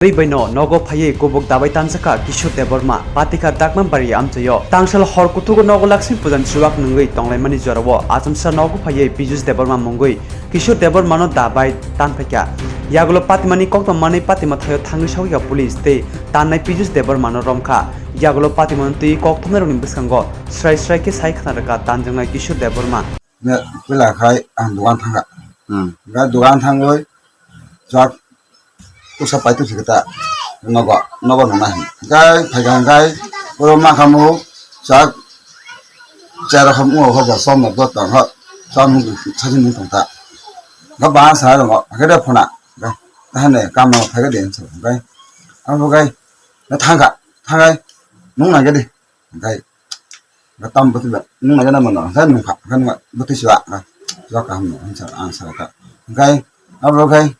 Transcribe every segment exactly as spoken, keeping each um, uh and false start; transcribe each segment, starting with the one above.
Twi baino nogo phaiwi kubuk dabai tanjakha Kishore Debbarma, Patikha Dakmanbari amchaio. Tangsal hor kuthugo nogo Laksmi Pujan chuwak nungwi tonglaimani jorao achomsa nogo phaiwi Piyush Debbarma mungwi Kishore Debbarmano dabai tanphaikha. Yagulo patimani koktwma manwi patima thaio thangwi sogwikha police tei tannai Piyush Debbarmano romkha. Yagulo patimano twi koktwmnairokni bwskango srai srai khe sai khna rwkha tanjaknai Kishore Debbarma. Puila khai ang dogan thangkha. Hmm. Ga dogan thangwi jak tuksa pai tuksa kita nogo, nogo nana hin. Gai phai gang gai, oro ma khamu jak chera kham ngo ho ba som no dot tang ha. Som saji nung tong ta. Ga ba sa ro ga de phona. Ga hane kam no phai ga de so. Gai. Abo gai. Na thangkha, thangkai. Nung na ga de. Gai. Ga tam bwtwi ba nung nai gana mano, hwnkhe nungkha, hwnkhe nungkha bwtwi siwa, ga, siwa kaham no, hwnsa ang sakha. Hwnkhe abo khe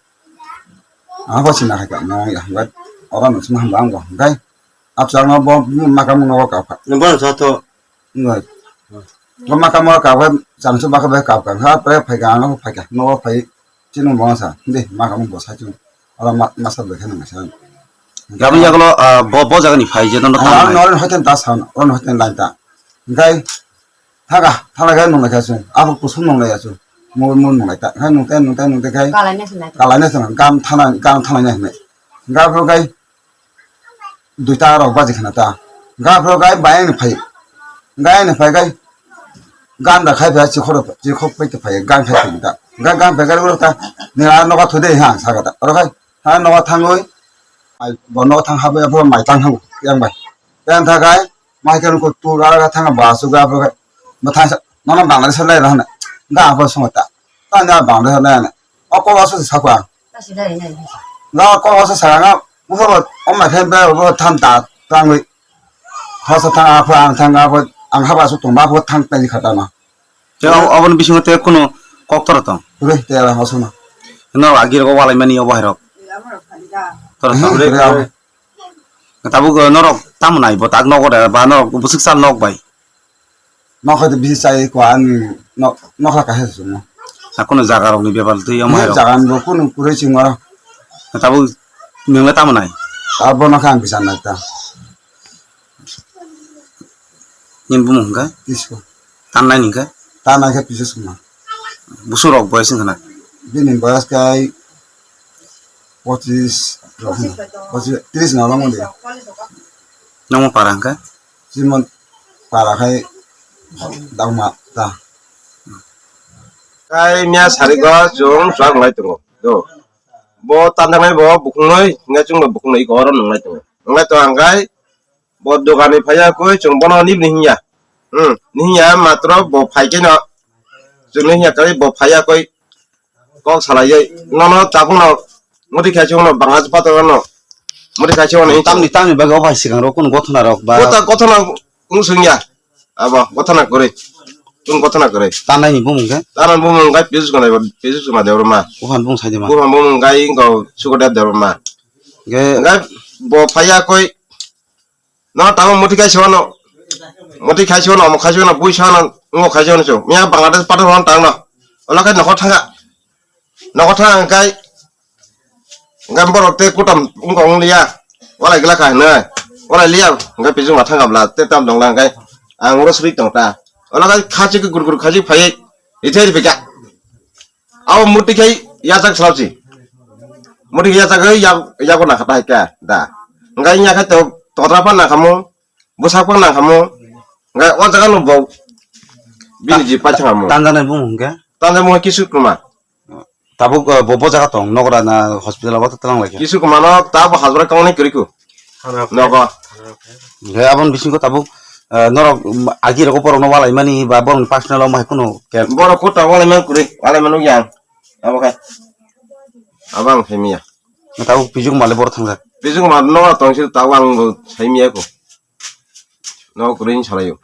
ang bo sina khaikha, no ya, hwnkhe oro no sima hwnba ang bo, hwnkhe absang no bo makam nogo kapkha. Bo sa to. Hwnkhe bo makam nogo kapkha, chang se bakha bai kapkha, hwnkhe pre phaikha, ang no phaikha, nogo phai. Chini mungsa, de, ma kamu bo sai chung. Ora ma, ma sa bekhe nang sa. Gabin yagulo, ah, bo, bo jagani phai je, nono Ah, tamo nai. Noron hoiten ta sa, noron hoiten lain ta. Gai, thaga, thala gai nung lai ka chung. Abo kusum nung lai ya chung. Mo, mo nung lai ta. Gai nung tai, nung tai, nung tai gai. Kalai na sinai. Kalai na sinai. Gam thana, gam thana na sinai. Gabro gai, duita rok baji khna ta. Gabro gai bayang ni phai. Gai ni phai gai. Gan da khai phai chikhoro, chikhok pai phai gan khai phai ta. Gan gan phai gai ta. Ni a nogo thode ha saga ta. Oro khai. Ha nogo thangoi. Ai bo nogo thang ha bo mai tang ha yang bai. Yang tha gai. Mai kan ko tu ga ga thang ba su ga bo gai. Ma thang sa. Nono Bangladesh lai ra na. Ga bo song ta. Ta na Bangladesh lai na. O ko ga su sa kwa. Nga kok asa saka nga, buphang bo, o mai khe be bo than ta tangwi. Hosa thang apha ang thang apha, ang haba su tong ba pho thang tang kha ta no. Te abo, aboni bisingo te kuno kok tora tong. Re te ala hosa no. No agi rogo walai mani obo hai rok. Tora tong. Re, re, re. Tabuk norok tamo nai bo tak nogo da ba norok busuk sal nok bai. Nok hai bisi chai ko ani nok, nok la kahe sung. Na kuno jaga rok ni bepar twi omo hai rok. Jaga ni bo kuno kuroi ching oro. Tabuk nwng le tamo nai? Abo no kha ang bichar nai ta. Nini bumung hwnkhe? Tisko. Tannai ni hwnkhe? Tannai khe Piyush Kumar. Busung rok boyes wngkha na? Bini boyes kai pochis rok hwnkha. Pochis, tris ni oro wngkha de. Nangma para hwnkhe? Chimon para khai dangma ta. Kai miya sarigo chwng chwng lai tongo. Do. Bo tanjaknai bo bukhungnoi, hingke chwngno bukhungnoi iko oro nunglai tongo. Nunglai tongo hingkai bo dogani phaiya koi chwng bono nini hinya. Hmm, nini hinya matro bo phaikeno. Chwngno hinya kari bo phaiya koi kok salaioi. Nono tabukno muti khai chwngno bangla patok no. Muti khai chwngno tamni, tamni bagwi ophai swkang rok kunu gothona rok ba. Kota gothona wngsungya. Abo gothona kwrwi. Chwng gothona kwrwi. Tanai ni bumung khe? Tanai bumung khe Piyush Kumar Debbarma, Piyush Kumar Debbarma. Buhan bumung saidi ma. Buhan bumung khe ingko Sukadev Debbarma. Khe bo phaiya koi. No tamo muti khai sewano. Muti khai sewano, omo khai sewano, bui sewano, ngo khai sewano chwng. Miya Bangladesh pathor hon tangno. Ola khai nokho thanga. Nogo thang hwnkhe, hwnkhe borok tei kutam wngkha wng liya, walai glak kha hinwi, walai liya, hwnkhe Piyush Kumar thang kha bwla, tei tam tong la hwnkhe, ang oro swrwi tong ta. Olo khai khachik gur gur khachik phaiwi, rithai riphi kha. Abo muti khai yachak salao si. Muti khai yachak yak, yago nakha ta hai kha da. Hwnkhe wngya khe to, totra phan nakhamu, bwsak phan nakhamu, hwnkhe o jaga no bo bini ji paithakhamu. Tanjanai bumung hwnkhe? Tanjanai bumung Kishore Kumar. Tabuk, eh, bo, bo jaga tong, nogra na hospital o twlang lai khe? Kisu kumano tabuk hajora kongni kwrwi ku. Nogo. Hwnkhe aboni bisingo tabuk, eh, norok, um, agi rogo borokno walaimani ba borokni personal o mai kheno ke? Borok kota walaimani kwrwi, walaimani yang. Abo khe. Abo ang phaimiya. Tabuk Piyush Kumar le borok thangjak. Piyush Kumar no tongsi tabuk ang bo saimiya ko. No kwrwi salaio.